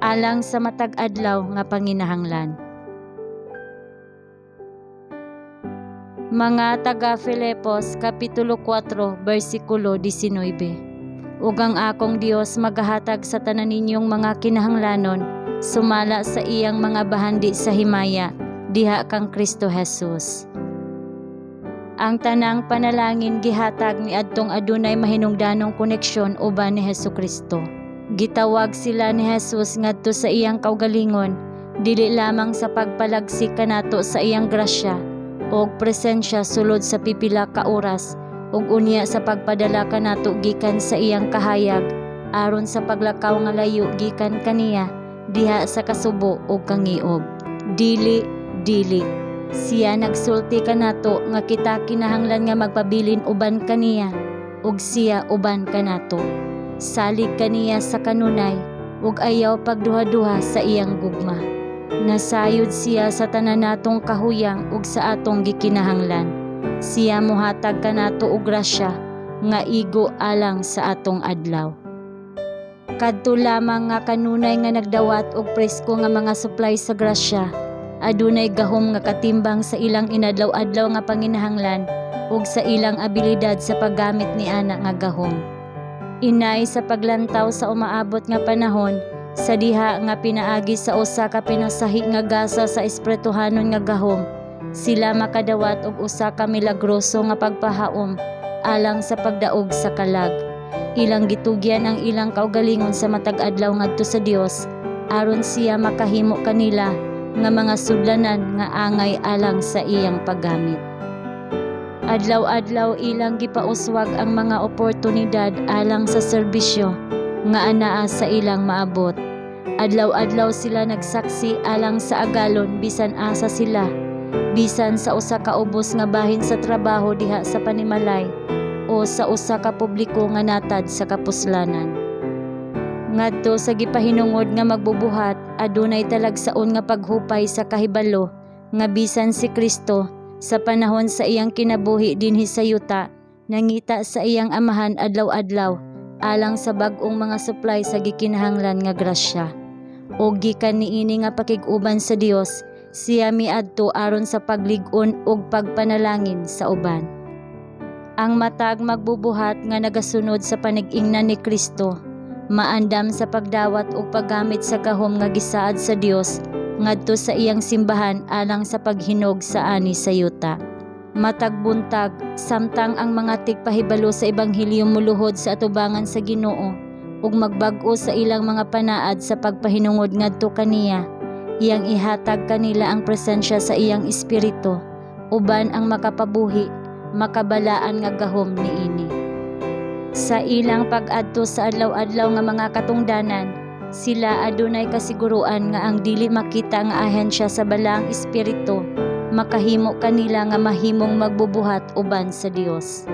Alang sa matag adlaw nga panginahanglan. Mga taga Filipos kapitulo 4 bersikulo 19. Ug ang akong Dios magahatag sa tanan ninyong mga kinahanglanon sumala sa iyang mga bahandi sa himaya diha kang Kristo Jesus. Ang tanang panalangin gihatag niadtong adunay mahinungdanong koneksyon uban ni Hesukristo. Gitawag sila ni Jesus ngadto sa iyang kaugalingon dili lamang sa pagpalagsik kanato sa iyang grasya og presensya sulod sa pipila ka oras ug unya sa pagpadala kanato gikan sa iyang kahayag aron sa paglakaw nga layo gikan kaniya diha sa kasubo ug kangiob. Dili, dili. Siya nagsulti kanato nga kita kinahanglan nga magpabilin uban kaniya ug siya uban kanato. Salig kaniya sa kanunay ug ayaw pagduha-duha sa iyang gugma. Nasayod siya sa tanan natong kahuyang ug sa atong gikinahanglan. Siya mohatag kanato og grasya nga igo alang sa atong adlaw. Kadto lamang nga kanunay nga nagdawat og presko nga mga supply sa grasya, adunay gahom nga katimbang sa ilang inadlaw-adlaw nga panginahanglan ug sa ilang abilidad sa paggamit ni ana nga gahom. Inay sa paglantaw sa umaabot nga panahon, sa diha nga pinaagi sa usa ka pinasahi nga gasa sa espirituhanon nga gahom, sila makadawat og usa ka milagroso nga pagpahaom alang sa pagdaog sa kalag. Ilang gitugyan ang ilang kaugalingon sa matag adlaw ngadto sa Dios aron siya makahimo kanila nga mga sudlanan nga angay alang sa iyang paggamit. Adlaw-adlaw ilang gipauswag ang mga oportunidad alang sa serbisyo nga anaa sa ilang maabot. Adlaw-adlaw sila nagsaksi alang sa agalon bisan asa sila, bisan sa usa ka ubos nga bahin sa trabaho diha sa panimalay o sa usa ka publiko nga natad sa kapuslanan. Ngadto sa gipahinungod nga magbubuhat, adunay talagsaon nga paghupay sa kahibalo nga bisan si Kristo sa panahon sa iyang kinabuhi dinhi sa yuta, nangita sa iyang Amahan adlaw-adlaw alang sa bag-ong mga supply sa gikinahanglan nga grasya. O gikan niini nga pakig-uban sa Dios, siya miadto aron sa paglig-on ug pagpanalangin sa uban. Ang matag magbubuhat nga nagasunod sa panig-ingnan ni Kristo, maandam sa pagdawat ug paggamit sa gahom nga gisaad sa Dios ngadto sa iyang simbahan alang sa paghinog sa ani sa yuta. Matag buntag, samtang ang mga tigpahibalo sa ebanghelyo moluhod sa atubangan sa Ginoo ug magbag-o sa ilang mga panaad sa pagpahinungod ngadto kaniya, iyang ihatag kanila ang presensya sa iyang espiritu uban ang makapabuhi, makabalaan nga gahom niini. Sa ilang pag-adto sa adlaw-adlaw nga mga katungdanan, sila adunay kasiguruan nga ang dili makita nga ahensya sa Balaang Espiritu makahimo kanila nga mahimong magbubuhat uban sa Dios.